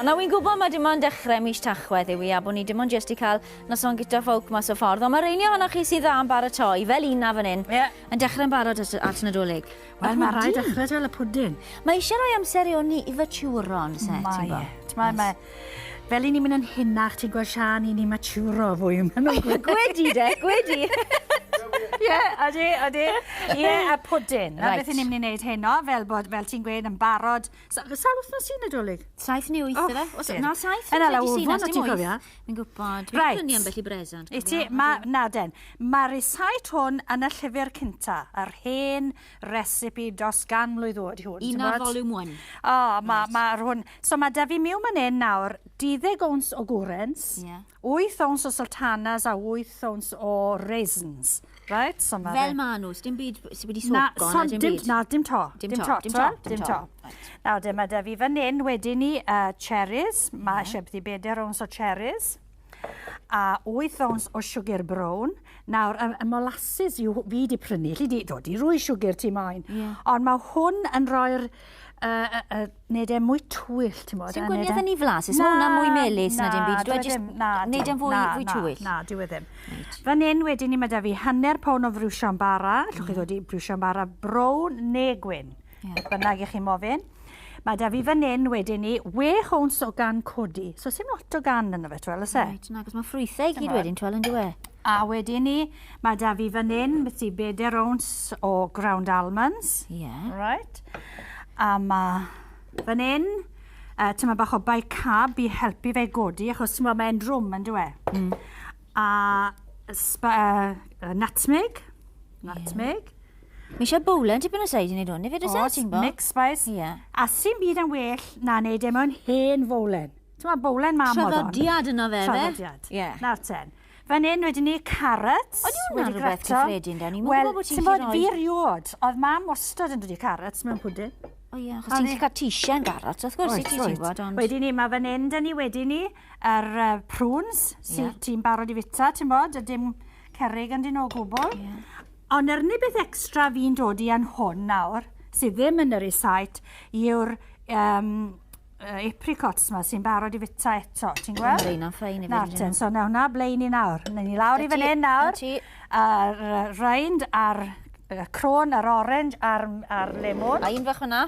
Nawr wi'n gwybod mae dim ond dechrau mis Tachwedd yw i a bod ni dim ond jyst i cael noson gyda ffowc mas o ffordd, ond mae rheini ohonoch chi sydd dda yn baratoi, fel un na fan hyn, yeah. yn dechrau'n barod at, at Nadolig. Wel, mae rhaid dechrau fel y pwdin. Mae eisiau rhoi amser i o'n i fatiwro, yn se? Mae, mae, mae. Fel i ni'n mynd yn hynach, ti'n gweld Sian, i ni'n maturo fwy. Gwedi de, gwedi. Ie, odi, odi. Ie, y pwdin. Na beth ni'n mynd i wneud heno, fel, bod, fel ti'n gweud, yn barod. Sawl wythnos sy'n Nadolig? 7 neu 8 efe? Os, na, 7. Yn ala wfon, o ti'n cofio? Fi'n gwybod. Dwi'n prynu ambell i bresant. I ti, ma, na den. Mae'r recipe hwn yn y llyfr cynta, yr hen recipe dros gan mlwydd oed hwn. Un ar volume 1. O, mae ma hwn. So mae da fi miwn man hyn nawr, 12 owns o gwrens, yeah. 8 owns o sultanas a 8 owns o raisins. Right? So ma Fel ma nhw, dim byd sydd wedi soco, na, dim byd. Na, dim to. Dim to, dim to, dim to. Nawr, dyma da fi fan hyn wedyn ni cherries. Mae eisiau beth i bedair owns o cherries a 8 owns o sugar brown. Nawr, y, y molasses yw fi di prynu, lli di dod i rwy sugar ti moyn. Yeah. Ond mae hwn yn rhoi'r uh, uh, neud e mwy twyll, ti'n bod. Sy'n gwaniaeth yn ei flas, is hwnna mwy melys na dim byd. Dwi jyst neud e'n fwy, fwy twyll. Na, dyw e ddim. Right. Fan hyn wedyn ni mae da fi hanner pound o friwsion bara. Allwch chi ddod i briwsion bara brown neu gwyn. Yeah. Beth bynnag i chi mofyn. Mae da fi fan hyn wedyn ni 6 owns o gan codi. So sy'n lot o gan yna fe, twel, oes e? Right, na, cos mae ffrwythau i gyd wedyn, twel, yn dywe. A wedyn ni, mae da fi fan hyn, beth i 4 owns o ground almonds. Yeah. Right. A mae fan hyn, tyma bach o bicarb i helpu fe godi, achos ti'n mae'n drwm yn dywe. A spa, nutmeg. Nutmeg. Yeah. Mae eisiau bowlen tipyn o seid i wneud hwn, hefyd, oes e, ti'n bo? Mixed spice. Yeah. A sy'n byd yn well na wneud e mewn hen fowlen. Ti'n ma, bowlen mam oedd hon. Traddodiad yno fe, fe? Traddodiad. Yeah. Nawr ten. Fan hyn wedyn ni carrots. Oedd hwnna'n rhywbeth cyffredin, da? Ni'n gwybod bod ti'n gallu rhoi... Fi riod, oedd mam wastad yn dod i carrots mewn pwdin. O ie, achos ti'n gallu cael tisiau'n garrots, wrth gwrs i ti, ti'n gwybod, ond... Wedyn ni, mae fan hyn, da ni wedyn ni, yr prunes, sy'n ti'n barod i fita, ti'n bod, a dim cerrig yn dyn o gwbl. Yeah. Ond yr unig beth extra fi'n dod i yn hwn nawr, sydd ddim yn yr isait, yw'r um, apricots yma sy'n barod i fita eto, ti'n gweld? Reina'n ffain i fi. Ten, so na hwnna ble i ni nawr. Nawn ni lawr i fan hyn nawr. A'r rind, a'r crôn, a'r orange, a'r, ar lemon. A un fach hwnna.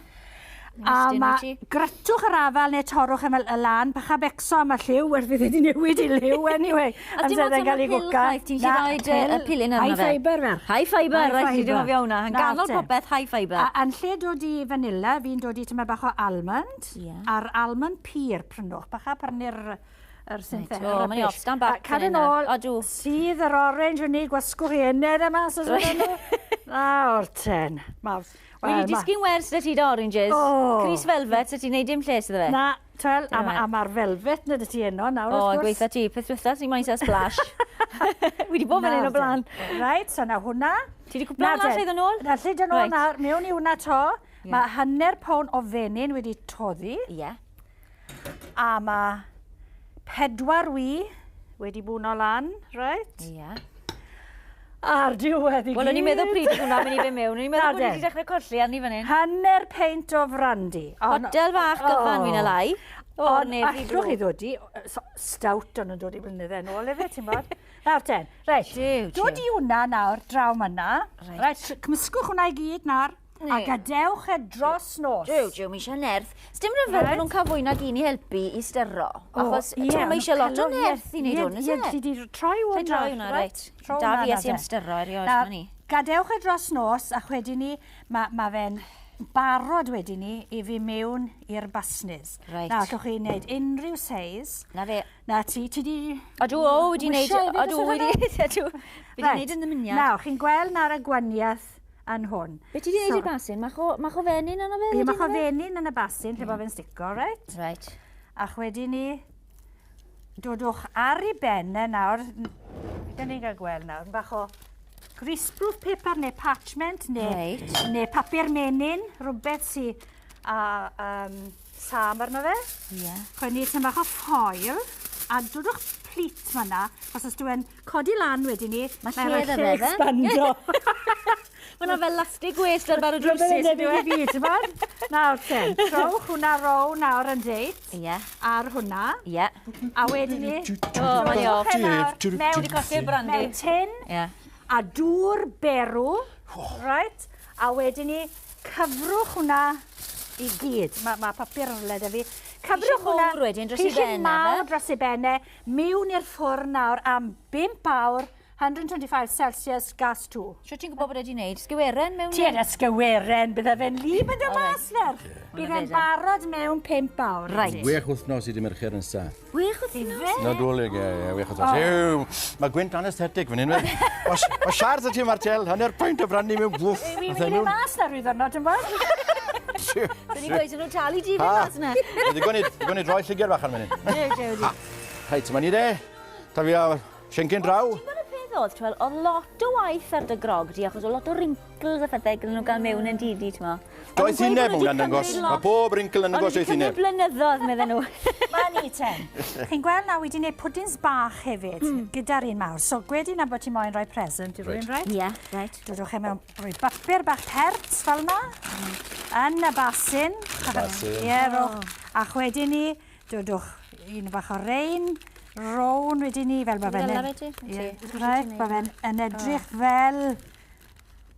A mae gratwch yr afal neu torrwch y lan, pacha becso am y lliw, werth fydd wedi newid i liw anyway. A dim ond am y pil chwaith, ti'n gallu rhoi y pilyn arno fe. High fibre fer. High fibre, reit, ti wedi cofio hwnna. Yn ganol popeth, high fibre. A yn lle dod i vanilla, fi'n dod i tyma bach o almond. Yeah. A'r almond pur prynwch, bach a prynu'r yr synthetic. O, mae'n off, stand back. Cadw nôl, sydd yr orange yn ei gwasgwch i ened yma, os oes nhw. Nawr ten. Wel, Wedi disgyn wers da ti da oranges. Oh. Chris Velvet, sa ti'n neud dim lles iddo fe? Na, twel, a, ma, ma'r velvet na dy ti heno nawr, wrth gwrs. O, gweitha ti, peth dwytha, sy'n moyn splash. Wedi bod fan hyn o blaen. Right, so na hwnna. Ti wedi cwpla na lle ddod nôl? Na lle dod nôl nawr, mewn i hwnna to. Yeah. Mae hanner pound o fenyn wedi toddi. Ie. Yeah. A mae 4 wy wedi bwno lan, right? Ie. Yeah. A'r diwedd i gyd. Wel, o'n i'n meddwl pryd oedd hwnna'n mynd i fynd mewn. O'n i'n meddwl bod wedi dechrau colli arni fan hyn. Hanner peint o frandi. Potel fach gyfan fi'n y O, allwch chi ddod i, stout o'n nhw'n dod i blynydde nôl efe, ti'n bod? Nawr ten, reit. Dod i hwnna nawr, draw myna. Reit, cymysgwch hwnna i gyd nawr. A gadewch e dros nos. Jiw, jiw, mae eisiau nerth. Sdim rhyfedd bod nhw'n cael fwy nag un i helpu i styro. Achos oh, yeah, mae eisiau lot o nerth i wneud hwn, oes e? Ie, ti troi hwnna. Troi hwnna, reit. Da fi es i am styro erioed, ma ni. Gadewch e dros nos, a wedyn ni, mae ma fe'n barod wedyn ni i fi mewn i'r basnes. Right. Na, allwch chi wneud unrhyw seis. Na fe. Na ti, ti di... Odw, o, wedi wneud... Odw, wedi... Odw, wedi wneud yn ddymuniad. Nawr, chi'n gweld nawr y gwaniaeth yn hwn. Be ti wedi gwneud i'r basin? Mach o, mach o fenyn yno fe? Ie, mach o fenyn yn y basin, lle bod fe'n stico, reit? Right. A chwedi ni, dodwch ar ei ben e nawr, dyn ni'n cael gweld nawr, bach o greaseproof paper neu parchment neu, right. neu papur menyn, rhywbeth sy a sam arno fe. Yeah. Chwennu tipyn bach o foil a dodwch plit fyna, os oes dwi'n codi lan wedyn ni, mae lle iddo fe, expando. Mae yna fel lastig gwest ar bar y drwsus. Rhywbeth yn debyg i fi, ti'n bod? Nawr ten, trowch hwnna row nawr yn deit. Ie. Ar hwnna. Ie. A wedyn ni... O, mae'n off. Mewn, Wedi colli'r brandi. Mewn tin. Ie. A dŵr berw. Right? A wedyn ni, cyfrwch hwnna i gyd. Mae ma papur yn rhywle 'da fi. Cyfrwch hwnna... mawr wedyn dros ei Pishyn ben e, mawr fe? dros ei benne, mewn i'r ffwrn nawr am 5 awr, 125 Celsius, gas 2. Shwt ti'n gwybod bod e wedi wneud? Sgyweren mewn... Ti yn ysgyweren, bydde fe'n lib yn dod mas ferch. Bydd e'n barod mewn 5 awr. Right. Wech wythnos i dy Mercher nesa. Wech wythnos? Nadolig, ie, ie, wech wythnos. Ew, mae gwynt anesthetic fan hyn. Os, os siarad â ti, Martel, hanner pwynt o brandy mewn bwff. Wi'n mynd i mas na rhyw ddwrnod, yn bod? Dyn ni'n gweud nhw talu di fi mas na. Ddigon i, ddigon i droi llyger bach ar fan hyn. Dew, dew, dew. Reit, yma ni de. Ta fi a Siencyn draw. Ti'n gwybod y peth oedd, twel, oedd lot o waith ar dy grog di, achos oedd lot o wrinkles a phethau gyda nhw gael mewn yn didi, ti'n mo. Doeth ineb mewn yn dangos. Mae pob wrinkle yn dangos doeth Ond ineb. blynyddoedd, medden nhw. Ma ni ten. Chi'n gweld na wedi gwneud pwdins bach hefyd, gyda'r un mawr. So gwedi na bod ti moyn rhoi present i rhywun, reit? Ie, reit. Dodwch e mewn rhoi bapur bach pert fel yna, yn y basin. Basin. Ie, rowch. A chwedyn ni, dodwch un bach o rein, rown wedyn ni, fel mae fe'n... Fel 'na fe ti? Ie, Ti. reit, mae fe'n yn edrych fel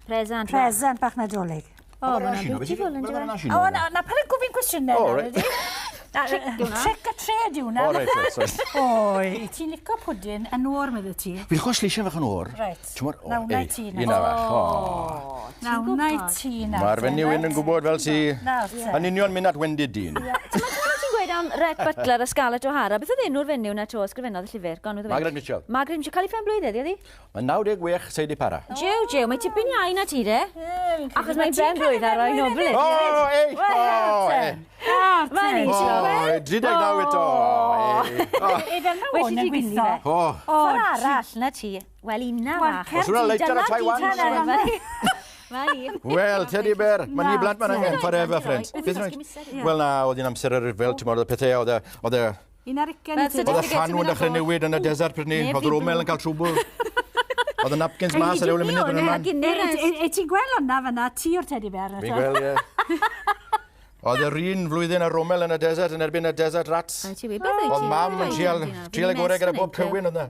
Present. present bach Nadolig. O, mae'n beautiful, yn dweud. O, na, na pan yn gofyn cwestiynau O, nawr, reit. ydi? Trick yw hwnna. Trick a trade yw hwnna. O, reit, reit, sorry. Oi, ti'n licio pwdin yn oer, medde ti? Fi'n licio sleisio fach yn oer. Reit. Ti'n gwbod? O, Na, wna i ei, ti nawr. Un arall. O. Na, wna i ti nawr. Mae'r fenyw hyn yn gwybod fel si... Nawr te. Yn union mynd at wendid dyn. Ti'n meddwl ti'n gweud am Rhett Butler a Scarlett O'Hara? Beth oedd enw'r fenyw na to ysgrifennodd y llyfr? Gone with the Wind. Margaret Mitchell. Margaret Mitchell. Cael ei phen blwydd iddi, oedd hi? Mae 96 seid i para. Jiw, jiw, mae tipyn iau na ti de. Achos mae'n ben blwydd ar roi nofel. O, ei! O, ei! Mae'n O, eisiau. 39 eto! Ei. O, Ei, fel mae Well hwn i yn ti gynnu gweithio. fe. O, Ffordd arall na ti. Wel, una Wel, fach. cer Os hwnna'n lighter o Taiwan, Mae ni. Wel, teddy bear, mae ni blant ma'n angen, forever, friends. Beth Beth yw'n yw'n rhaid? Wel na, oedd hi'n amser yr rhyfel, ti'n oedd y pethau, oedd y... Oedd y Un ar ugain Wel, i ti. Oedd y Certificate llanw yn yn mynd ar dechrau goll. newid yn y desert pryd ni, Neb oedd i yr Romel yn cael trwbl. Oedd y napkins mas ar ôl y munud yn y man. E, ti'n gweld hwnna fyna, ti o'r teddy bear. Fi'n gweld, ie. Oedd yr un flwyddyn ar Romel yn y desert yn erbyn y desert rats. Oedd mam yn trial, trial y gorau gyda bob cywyn oedd na.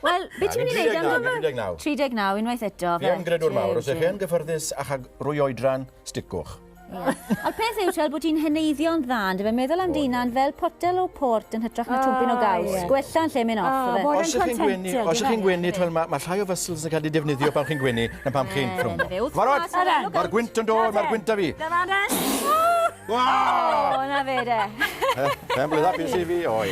Wel, beth ti'n mynd i wneud amdano? 39. 39, unwaith eto. Fi am gredwr mawr, os ych chi'n gyffyrddus a chag rwy oedran, sticwch. A'r peth yw, twel, bod ti'n heneiddio'n dda, yn dyfe? Meddwl am dinan fel potel o port yn hytrach na twmpyn o gaws. Gwella'n lle mynd off, O, yfe? bod Os yn ych chi'n gwenu, contented, os ych chi'n gwenu, twel, mae ma llai o fysls yn cael ei defnyddio pan chi'n gwenu na pan chi'n Na ffrwmbo. fe, wrth Barod? fas, look out. Mae'r gwynt yn dod, mae'r gwynt â fi. Dyma fe. Wow! O, na fe de. Pen blwydd hapus i fi, oi.